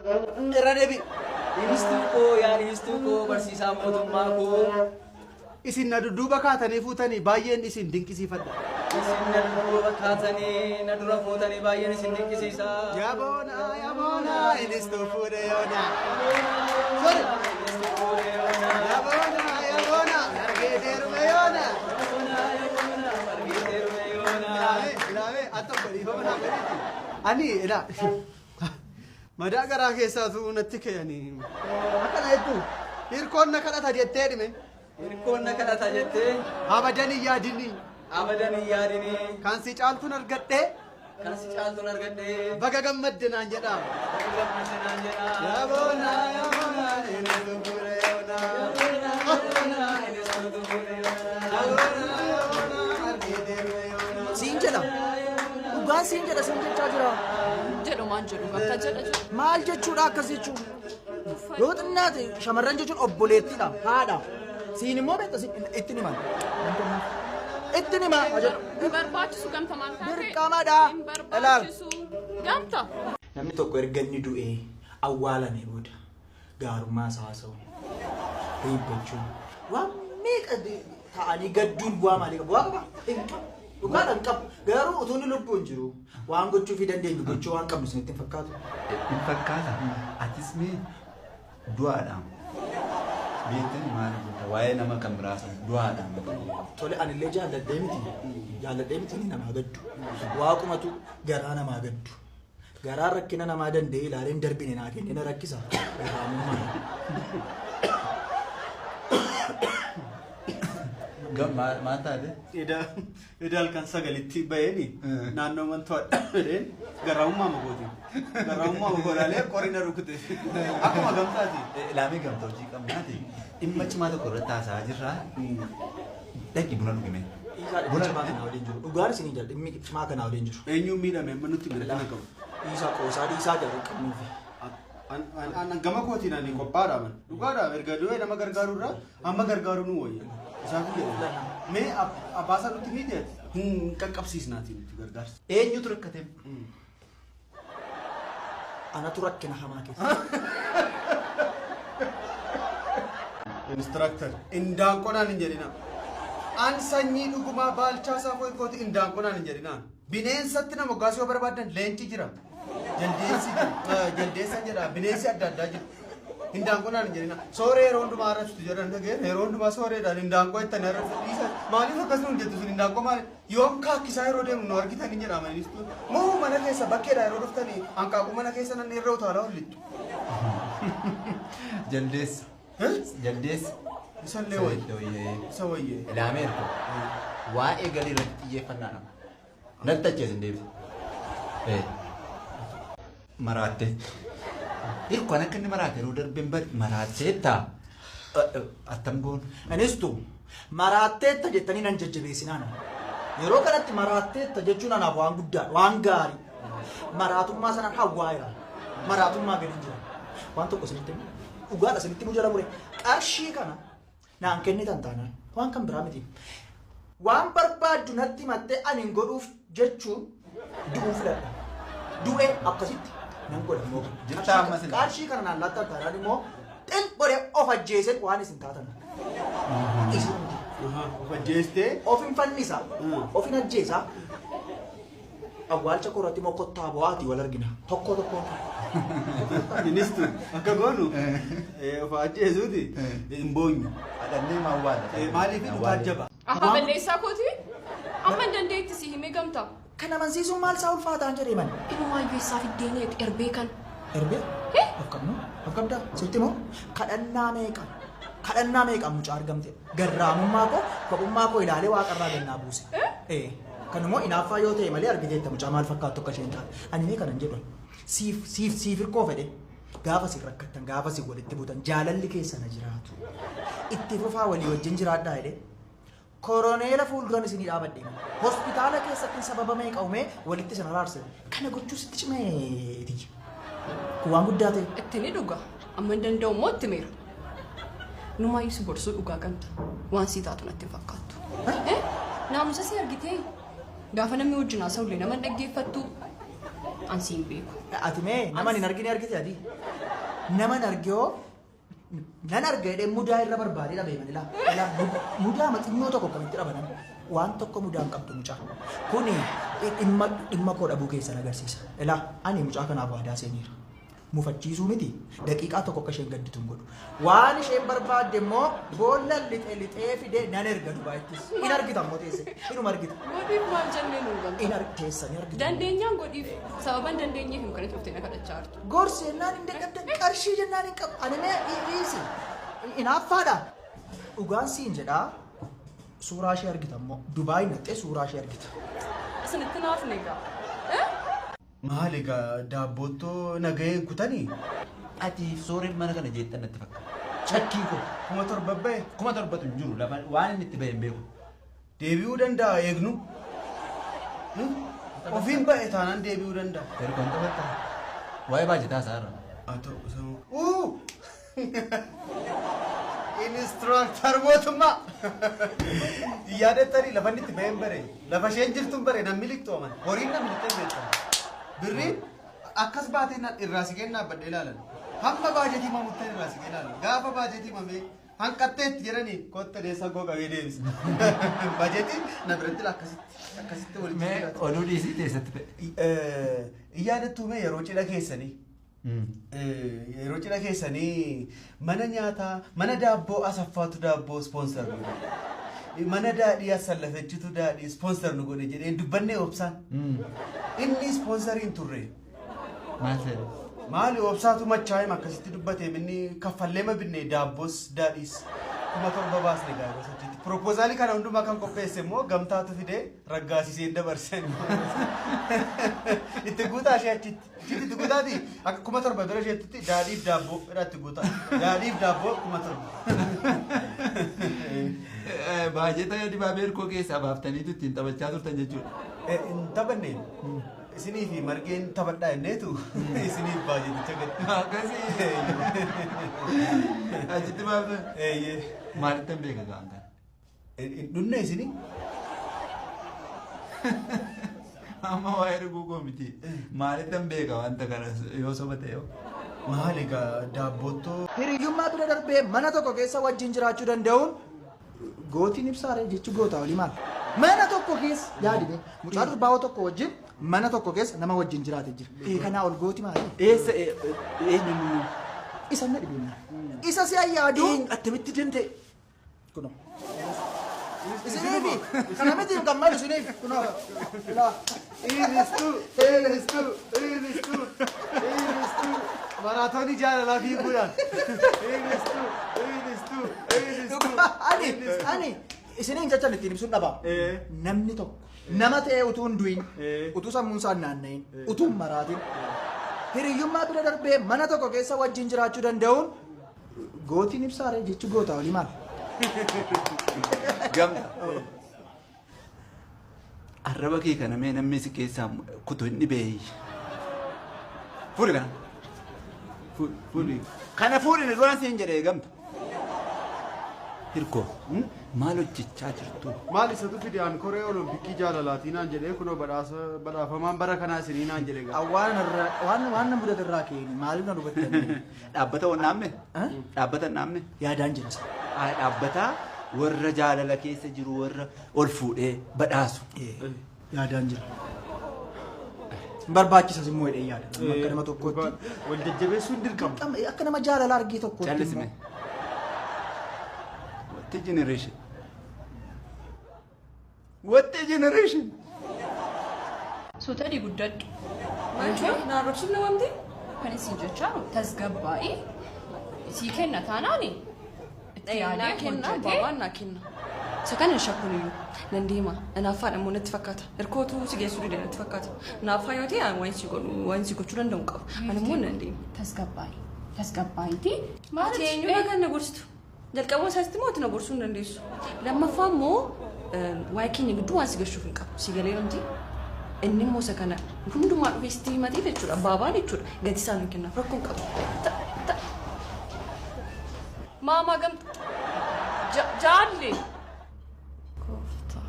Irra deebi. Dhiistuu koo yaa dhiistuu koo barsiisaa mootummaa koo. Isin na dudduuba kaatanii fuutanii baay'een isin dinqisiifadha. Isin na dudduuba kaatanii na dura fuutanii baay'een isin dinqisiisa. Yaboona yaboona inistuu fuudhe yoona. Sorry. Yaboona yaboona argee deerume yoona. Ilaamee ilaamee al tokko dhiifama naa godhiiti. Ani ilaa madaa garaa keessaatu natti ka'anii. Akkana jettu hirkoon na kadhata jettee dhime. Hirkoon na kadhata jettee. Abadan hin yaadini. Abadan hin yaadini. Kan si caaltuun argadhee. Kan si caaltuun argadhee. Baga gammadde naan jedha. Baga gammadde naan jedha. Yaboona yaboona inni fuudhe yoona. Yaboona yaboona inni fuudhe yoona. Yaboona yaboona argee deerume yoona. Siin jedha. Dhugaan siin jedha siin jechaa jira. Jedhu maan jedhu gamtaa jedha jedhu. Maal jechuudha akkas jechuun? Yoo xinnaate shamarran jechuun obboleettiidha haadha. Siin immoo beekta ittiin himan. Ittiin hima. Hin barbaachisu gamta maal taate? Dirqamadha. Hin barbaachisu. Gamta. Namni tokko erga inni du'ee awwaalame booda gaarummaa isaa haasa'uun, riibbachuun, waan meeqa ta'anii gadduun bu'aa maalii qaba? Bu'aa qaba? Hin qabu. Dhugaadha hin qabu. Garuu utuu inni lubbuun jiru waan gochuufii dandeenyu gochuu waan qabnu isinitti hin fakkaatu. Hin fakkaata. Atis mee du'aadhaan beektani maal goota waa'ee nama kan biraa sana du'aadhaan malee. Tole anillee jaalladhee miti. Jaalladhee miti inni namaa gaddu. Waaqumatu garaa namaa gaddu. Garaa rakkina namaa danda'ee ilaalee hin darbine naa kenne na rakkisa. Garraamummaa. Maal taate? Eda halkan 9tti ba'eeni naannoo manto'adha jedheen garraamummaa makooti. Garraamummaa makoo ilaalee qori na rukute. Akkuma gamtaati. Ilaamee gamtaa hojii qabnaati. Dhimma cimaa tokko irratti haasa'aa jirra. Dhaqi buna dhugime. Dhiisaa dhimmi cimaa kanaa waliin jiru. Dhugaan isinii jala dhimmi cimaa kanaa waliin jiru. Eenyuun miidhame amma nutti miidhagina qabu. Dhiisaa qoosaa dhiisaa jala qabnuufi. An gama kootiin ani qophaadha man. Dhugaadha erga du'ee nama gargaaru irraa amma gargaaru nu wayya. Isaaf jedhe. Mee abbaasaa nutti miidhe hin qaqqabsiisnaati nuti gargaarsa. Eenyutu rakkate? Anatu rakkina hamaa keessa. Instructor indaanqonaan hin jedhina. An sanyii dhugumaa baalchaa saafoo kooti indaanqonaan hin jedhina. Bineensatti nama moggaasuu yoo barbaaddan leenci jira. Jaldeessi jira. Jaldeessa jedha bineensi adda addaa jira. Indaanqonaan hin jedhina. Sooree yeroo hundumaa arrabsitu jedhan dhageen yeroo hundumaa sooreedhaan indaanqoo ittanii arrabsitu dhiisan. Maaliif akkas nuun jettu sun indaanqoo maali? Yoom kaakkisaa yeroo deemnu nu argitan hin jedhama innis. Moo mana keessa bakkeedha yeroo dhuftanii hanqaaquu mana keessa nan irra utaalaa hollittu. Jaldeessa. Jaldeessa. Isallee wayye. Isa wayye. Ilaamee erga. Waa'ee galii irratti xiyyeeffannaadha. Natti achi hin deebise. Maraatte. Hirkoon akka inni maraate yeroo darbeen bari maraatteetta. Attam goonu. Anistu maraatteetta jettanii nan jajjabeessinaan. Yeroo kanatti maraatteetta jechuun anaaf waan guddaa waan gaarii. Maraatummaa sanaan hawwaa jira. Maraatummaa gadi jira. Waan tokko isinitti himu. Dhugaadha isinitti himu jala mure. Qarshii kana naan kennitan taanaan waan kan biraa miti. Waan barbaaddu natti himattee ani hin godhuuf jechuun du'uu filadha. Du'ee akkasitti nan godha immoo. Jirtaa ammas hin- Qarshii kana naan laattan taanaan immoo xil godhee of ajjeeseen waan isin taatan. Isin miti. Of ajjeestee. Of hin fannisa. Of hin ajjeesa. Awwaalcha koorratti immoo kottaa bu'aatii wal argina. Tokko tokkoon. Minister akka goonu of ajjeesuuti hin boonyu. Adhannee maal waala? Maaliif nu taajjaba? Aha balleessaa kooti. Amma hin dandeetti si himee gamta. Kan amansiisuun maal isaa ulfaataan jedhee mani. Inumaayyuu eessaa fiddeeneet erbee kan. Erbee? Of qabnu? Of qabdaa? Sitti moo? Kadhannaa meeqa? Kadhannaa meeqa mucaa argamte? Garraamummaa koo kophummaa koo ilaalee waaqarraa gannaa buuse. Kan immoo inaaffaa yoo ta'e malee argiteetta mucaa maal fakkaattu akka isheen taate. Ani mee kanan jedhu siif siif siif hirkoo fedhe gaafa isin rakkattan gaafa isin walitti buutan jaalalli keessa na jiraatu. Itti fufaa walii wajjin jiraadhaa jedhee koroneela fuulduran isinii dhaabadhe. Hospitaala keessatti sababa meeqa uumee walitti isin araarse. Kana gochuu sitti cimee tiyya. Kun waan guddaa ta'e. Itti ni dhuga. Amma hin danda'u immoo itti meera. Numaayyuu si gorsuu dhugaa gamta. Waan sii taatu natti hin fakkaattu. Naamusa si argitee gaafa namni wajjin haasa'ullee nama hin dhaggeeffattu. An si hin beeku. Ati mee nama hin argine argite ati? Naman argee nan arga jedhee mudaa irra barbaadee dhabee malee laa mudaa maxinnoo tokko akkamitti dhabanan waan tokko mudaa hin qabdu mucaa. Kuni dhimma koo dhabuu keessan agarsiisa. Ilaa ani mucaa kanaaf waadaa seeniira. Mufachiisuu miti daqiiqaa tokko akka isheen gadditu hin godhu. Waan isheen barbaadde immoo boolla lixee lixee fidee nan erga Dubaayittis. In argita immoo teesse. Inuma argita. Godhiif maal jennee nuun gamta. In teessanii argitu. Dandeenyaan godhiif sababan dandeenyeef hin kanatti dhuftee na kadhachaa jirtu. Gorsi jennaan hin dadhabdan qarshii jennaan hin qabu. Ani mee dhiisi. Inaaffaadha. Dhugaan siin jedhaa suuraa ishee argita immoo Dubaay naqxee suuraa ishee argita. Isinitti naaf egaa. Maali egaa daabboottoo nagahee kutanii? Ati sooreen mana kana jeettan natti fakkaata. Shakkii koo 7,000 bahe. 7,000tu hin jiru lafa waan inni itti bahe hin beeku. Deebi'uu danda'a eegnu. Ofiin ba'e taanaan deebi'uu danda'a. Ergoon taphatta. Waa'ee baajetaa isaa irra. Haa ta'u osoo. Uu! Instructor mootummaa! Yaadattanii lafa inni itti baheen bare. Lafa isheen jirtuun bare namni liqxooman. Horiin namni lixxeen beekamu. Birriin akkas baatee irraa siqeen dhaabbadhee ilaalan. Hamma baajetii mamuttan irraa siqee ilaalan. Gaafa baajetii mamee hanqatteetti jedhanii kotta deessa koo qabee deebisa. Baajetii na biratti akkasitti akkasitti walitti Mee jiraata. oduu dhiisii teessatti ta'e. Yaadattuu mee yeroo cidha keessanii? Yeroo cidha keessanii mana nyaataa mana daabboo Asaffaatu daabboo sponsor nu godhe. Mana daadhii Assallafechitu daadhii sponsor nu godhe jedhee dubbannee obsaan. Inni sponsor hin turre. Maal ta'e? Maali obsaatu machaa'im akkasitti dubbatee inni kaffallee ma binne daabboos daadhiis 7,000 baasne gaafa sochiitti. Proposaalii kana hundumaa kan qopheesse immoo gamtaatu fidee raggaasisee dabarse. Itti guutaa ishee achitti. Achitti itti guutaati akka 7,000 bira isheetti daadhiif daabboo bira itti guutaa. Daadhiif daabboo 7,000. Baajeta dibaabee hirkoo keessaa baaftaniitu ittiin taphachaa turtan jechuudha. Hin taphanne. Isinii fi margeen taphadhaa jenneetu isiniif baajeticha gadi. Akkasii. Achitti baaftan. Eeyyee. Maalittan beeka ga'an kana? Hin dhunne isinii? Amma waa'ee dhuguu koo miti. Maalittan beeka wanta kana yoo soba ta'e yoo. Maali egaa daabboottoo Hiriyyummaa bira darbee mana tokko keessa wajjin jiraachuu danda'uun gootiin ibsaaree jechi gootaa olii maal? Mana tokko keessa yaadime mucaa durbaa'oo tokko wajjin mana tokko keessa nama wajjin jiraate jira. Kanaa ol gooti maali? Eessa eenyu? Isa na dhibeenna. Isa si ayyaadu. Attamitti danda'e? Kunoo. Isiniifi kana miti kan malu isiniif kunoo. Ilaa. Iristuu, iristuu, iristuu, iristuu. Maraatoonii jaalalaa fiiguudhaan. Iristuu, iristuu, iristuu. Ani isiniin jechan ittiin ibsuun dhaba. Namni tokko nama ta'ee utuu hin du'in, utuu sammuun isaa hin naanna'in, utuu hin maraatin, hiriyyummaa bira darbee mana tokko keessa wajjin jiraachuu danda'uun gootiin ibsaaree jechi gootaa olii maal? Gamta. Arraba kee kana mee namni si keessaa kutu hin dhibee. Fuudhi kana. Fuudhi. Kana fuudhi duraan siin jedhee gamta. Hirkoo maal hojjechaa jirtu? Maal isatu fide an koree olompikii jaalalaatii naan jedhee kunoo badhaasa badhaafamaan bara kanaa isinii naan jedhe gaa. Waan irraa waan na mudate irraa ka'een maaliif na dubattanii? Dhaabbata wan dhaabne? Dhaabbata hin dhaabne? Yaadaan jira. Dhaabbata warra jaalala keessa jiru warra ol fuudhee badhaasu. Yaadaan jira. Barbaachisas immoo jedhee yaada. Akka nama tokkootti. Wal jajjabeessuun dirqama. Akka nama jaalala argee tokkootti. Callisme. What a generation. What a generation. Suutadii guddadhu. Maal na arrabsuuf na waamte? Kan isin jechaa tasgabbaa'ii sii kenna taanaani. Itti Naa yaadee kenna hojjetee. baabaan naa kenna. Isa kana hin shakkuun iyyuu nan deema. Naaffaadha immoo natti fakkaata. Hirkootu si geessuu dide natti fakkaata. Naaffaa yoo ta'e waan si godhu waan si gochuu danda'u qaba. Ani immoo nan deema. Tasgabbaa'ii. Tasgabbaa'iitii. Ati eenyudha kan na gorsitu? Jalqabuma isaatti immoo ati na gorsuu hin dandeessu. Lammaffaa immoo waa'ee keenya gidduu waan si gashuuf hin qabu. Si galee wanti inni immoo isa kana hundumaa dhufee sitti himatee jechuudha. Baabaan jechuudha. Gati isaan hin kennaaf rakkoo hin qabu. Maamaa gamta jaalle. Gooftaa.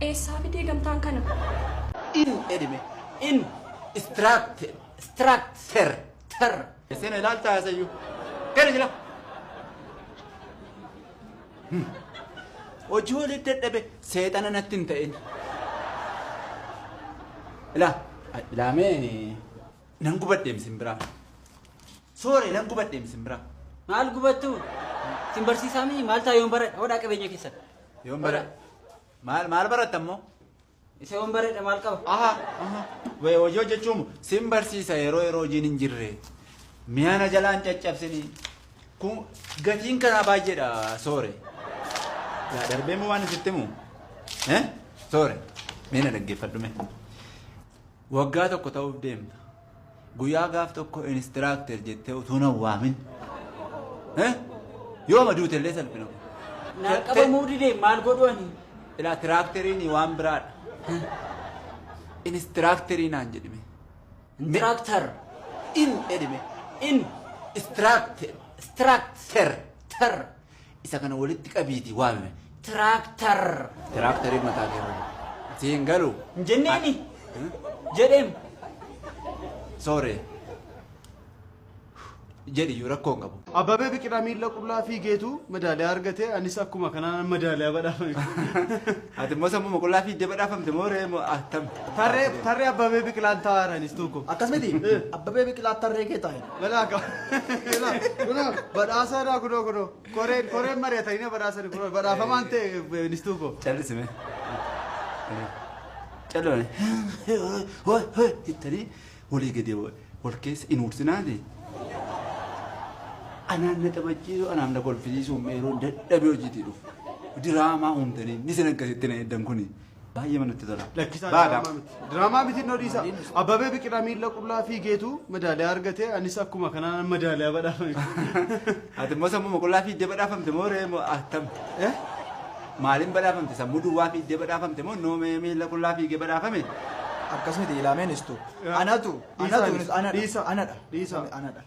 Eessaa fidee gamtaan kana? In edime. In. Structure. Structure. Ter. Sena ilaaltaa hasayyuu. Gara jira. Hojii walitti dadhabe seexana natti hin ta'in. Ilaa ilaamee nan gubadheem simbiraa. Soore nan gubadheem simbiraa. Maal gubattu? Sin barsiisaa mii maal ta'a yoon baradha hodhaa qabeenya keessan. Yoon baradha. Maal maal baratta immoo? Isa yoon baradha maal qaba? Aha aha. Wayii hojii hojjechuun sin barsiisa yeroo yeroo hojiin hin jirre. Mi'a na jalaan caccabsini. Kun gatiin kanaa baay'eedha soore. Yaa darbee moo waan isitti himu? Soore mee na dhaggeeffadhu mee. Waggaa tokko ta'uuf deemta. Guyyaa gaaf tokko inistiraakter jettee utuu na waamin. Yooma duute illee salphina. Naan qabamuu didee maal godhu ani? Ilaa tiraakteriin waan biraadha. Inistiraakterii naan jedhime. Inistiraakter. In jedhime. In. Istiraakter. Istiraakter. Ter. Isa kana walitti qabiitii waamime. Tiraakter. Tiraakteriin mataa kee irra. Siin galu. Hin jenneeni. Jedheem. Soore. Jedhi iyyuu rakkoo hin qabu. Abbabee Biqilaa miila qullaa fiigeetu madaaliyaa argate anis akkuma kanaan madaaliyaa badhaafame. Ati immoo sammuu qullaa fiigdee badhaafamte moo ree moo attam? Tarree tarree Abbabee Biqilaan taa'aa anis tokko. Akkas miti Abbabee Biqilaa tarree kee taa'e. Balaa ka. Kunoo badhaasaadha kunoo kunoo koreen koreen mari'atanii badhaasani kunoo badhaafamaan ta'e anis tokko. Callisime. Callisime. Hoi hoi jettanii walii gadi wal keessa hin ursinaati. Anaan na taphachiisu anaan na kolfisiisu yeroo dadhabee hojiitii dhufu. Diraamaa uumtanii ni isin akkasitti na eddan kuni baay'ee manatti tola. Lakkisaa Baaga. diraamaa miti. Diraamaa miti innoo dhiisa. Abbabee Biqilaa miila qullaa fiigeetu madaaliyaa argate anis akkuma kanaan madaaliyaa badhaafame. Ati immoo sammuu qullaa fiigdee badhaafamte moo ree moo attam? Maaliin badhaafamte? Sammuu duwwaa fiigdee badhaafamte moo noomee miila qullaa fiigee badhaafame? Akkas miti ilaameen istu. Anatu anatu anadha anadha Dhiisa. anadha.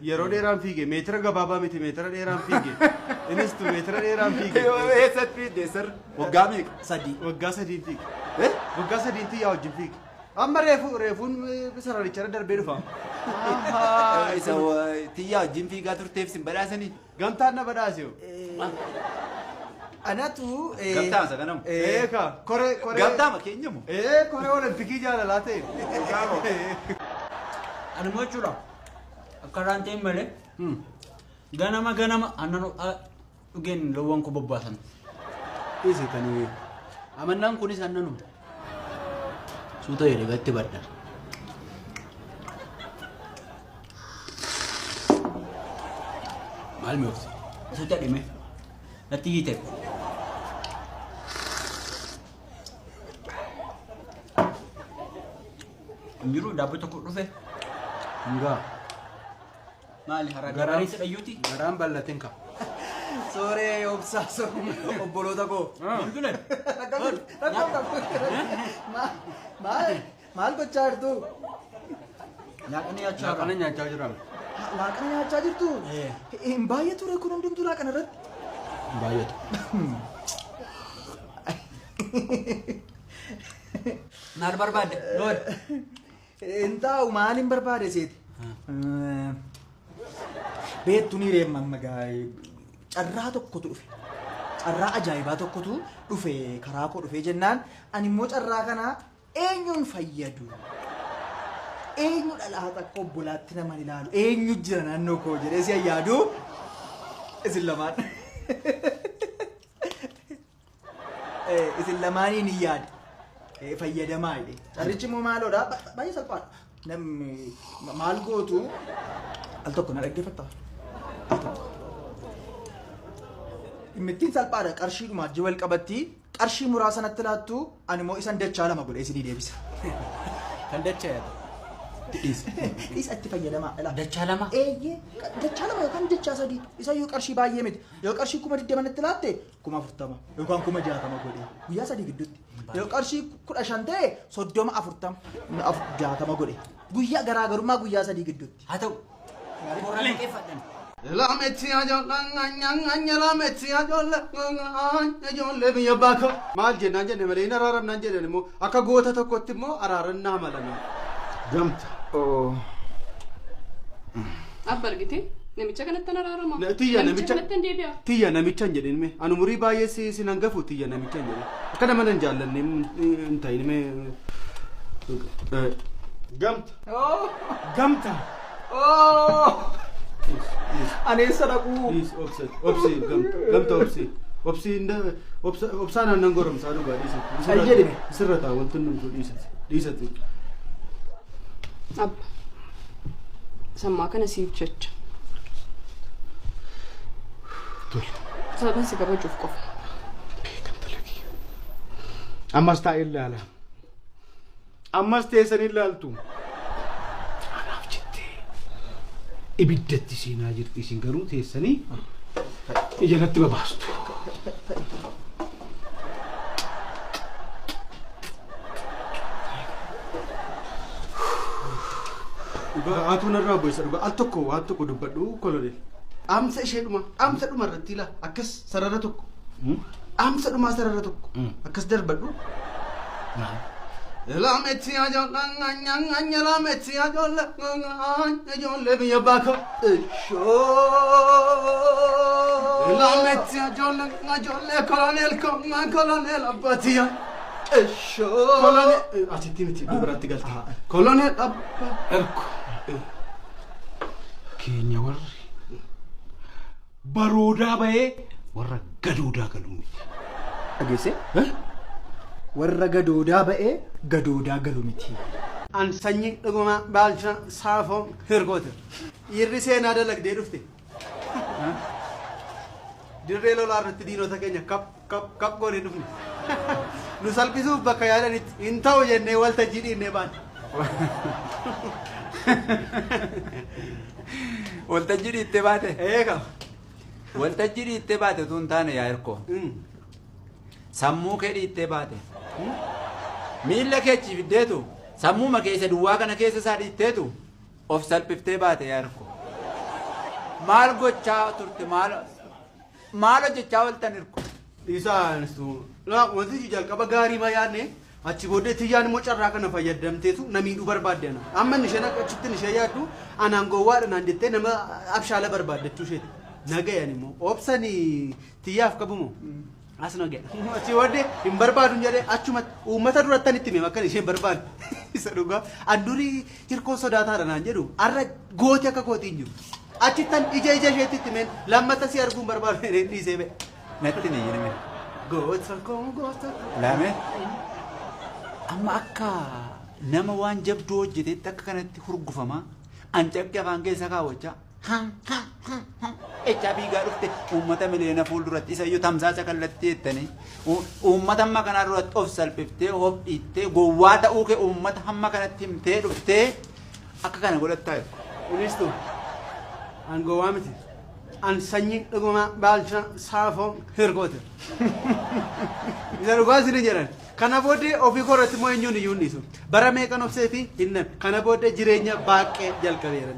Yeroo dheeraan fiige meetira gabaabaa miti meetira dheeraan fiige. Innis tu meetira dheeraan fiige. Eessatti fiigde sir? Waggaa meeqa? Sadii. Waggaa sadiin fiige. Waggaa sadiin xiyyaa wajjin fiige. Amma reefu reefuun sararicharra darbee dhufa. Isa xiyyaa wajjin fiigaa turteef sin badhaasanii? Gamtaan na badhaase. Anatu Gamtaama isa kanamu? Eeka koree koree. Gamtaama keenya moo? Ee koree olimpikii jaalalaa ta'e. Ani immoo jechuudha akka irraan ta'in malee ganama ganama aannan ho'aa dhugeen loowwan koo bobbaasan. Dhiisi kan amannaan kunis aannanuma. Suuta jedhe gatti badda. Maal mi'oofti? Suuta dhime natti hiite. Hin jiru daabboo tokko dhufe. Ngaa. Maali hara garaarii sidhayyuuti? Garaan bal'ateen ka. Sooree obsaa obboloota koo. Maal maal gochaa jirtu? Laaqana nyaachaa Laaqana nyaachaa jira. Laaqana nyaachaa jirtu? Hin baay'atu ree kun hundumtuu laaqana irratti? Hin baay'atu. Maal barbaadde? Loon. Hin taa'u maaliin barbaade seeti? Beektu ni reemma amma carraa tokkotu dhufe. Carraa ajaa'ibaa tokkotu dhufe karaa koo dhufee jennaan ani immoo carraa kana eenyuun fayyadu? Eenyu dhalaata akka obbolaatti nama ilaalu? Eenyu jira naannoo koo jedhee si yaadu isin lamaan. Isin lamaaniin hin yaada. Fayyadamaa jedhe. Carrichi immoo maaloodha? Baay'ee salphaadha. Namni maal gootu al tokko na dhaggeeffatta. Al tokko. Dhimmittiin salphaadha. Qarshiidhuma wajjin wal qabatti. Qarshii muraasa natti laattu ani immoo isan dachaa lama godhee isinii deebisa. Kan dachaa yaadu. Dhiisi. Dhiisa itti fayyadamaa. Dachaa lama? Eeyyee dachaa lama yookaan dachaa sadii. Isa yoo qarshii baay'ee miti. Yoo qarshii 20,000 natti laatte 40,000 yookaan 60,000 godhee guyyaa sadii gidduutti. Yoo qarshii 15 ta'e 30 40 60 godhe. Guyyaa garaagarummaa guyyaa sadii gidduutti. Haa ta'u. Toora liqeeffadhan. Ijoollee biyya baaka. Maal jennaan jenne malee hin araaramnaan jedhan immoo akka goota tokkotti immoo araarannaa malana. Gamta. Abba argite namicha kanatti araarama. Tiyya namicha kanatti hin deebi'a. Tiyya namicha hin jedhin mee. Ani umurii baay'ee si nan gafu tiyya namicha hin jedhin. Akka nama nan jaallanne hin ta'in mee. Gamta. Gamta. Ani eessa dhaquu? Dhiis obsi obsi gamta gamta obsi. Obsi obsaan aannan goromsaa dhugaa dhiisati. Sai jedhime. Sirra taa wanti hundumtuu dhiisati. Dhiisati. Abba. Sammaa kana siif jecha. Sababan si kabajuuf qofa. Ammas taa'ee ilaala. Ammas teessanii ilaaltu. Anaaf jettee ibiddatti seenaa jirti isin garuu teessanii ija natti babaastu. Dhugaa haatu narraa bu'eessa dhugaa al tokko waan tokko dubbadhu koloneel. Dhaamsa ishee dhuma dhaamsa dhuma irratti ilaa akkas sarara tokko. Dhaamsa dhumaa sarara tokko akkas darbadhu. Laametti ajoollee laametti ajoollee ijoollee biyya baaka. Laametti ajoollee ajoollee koloneel koloneel abbaatiya. Koloneel asitti miti dubaratti galte. Koloneel abba. Erko. Keenya warri baroodaa bahee warra gadoodaa galuu miti. Dhageessee? Warra gadoodaa ba'ee gadoodaa galu miti. An sanyii dhugumaa baalcha saafoo hirkoota. Dhiirri seenaa dalagdee dhufte. Dirree lolaa irratti diinota keenya kap kap kap goonee dhufne. Nu salphisuuf bakka yaadanitti hin ta'u jennee waltajjii dhiinnee baane. Waltajjii dhiittee baate? Eega. Waltajjii dhiittee baate utuu hin taane yaa hirkoo. Sammuu kee dhiittee baate. Miilla kee achi fiddeetu sammuuma keessa duwwaa kana keessa isaa dhiitteetu of salphiftee baate yaa hirkoo. Maal gochaa turte maal maal hojjechaa ooltan hirkoo? Dhiisaa wanti jalqaba gaarii ma yaadne achi booddee tiyyaan immoo carraa kana fayyadamteetu na miidhuu barbaadde ana. Amma inni isheen akka achitti ishee yaaddu anaan gowwaadha naan jettee nama abshaala barbaaddachuu isheeti. Nagayan immoo obsanii tiyyaaf qabumoo as nagaya. Achi booddee hin barbaadu jedhee achumatti uummata duratti itti hime akkan isheen barbaadu. Isa dhugaa an durii hirkoo sodaataadha naan jedhu har'a gooti akka kootii hin jiru. Achittan ija ija isheetti itti himeen lammata si arguun barbaadu jedhee dhiisee ba'e. Natti ni jedhame. Goota koo goota koo. Laame. Amma akka nama waan jabduu hojjetetti akka kanatti hurgufamaa ancaqqee afaan keessa kaawwachaa echaa fiigaa dhufte uummata miliyoona fuulduratti isa iyyuu tamsaasa kallattii jettanii uummata hamma kanaa duratti of salphiftee of dhiittee gowwaa ta'uu kee uummata hamma kanatti himtee dhuftee akka kana godhattaa jiru. Inistu an gowwaa miti. An sanyii dhugumaa baalcha saafoo hirkoota. Isa dhugaa isin jedhan. Kana booddee ofii korratti immoo eenyuun iyyuu hin dhiisu. Bara meeqan obsee fi hin kana booddee jireenya baaqee jalqabeera.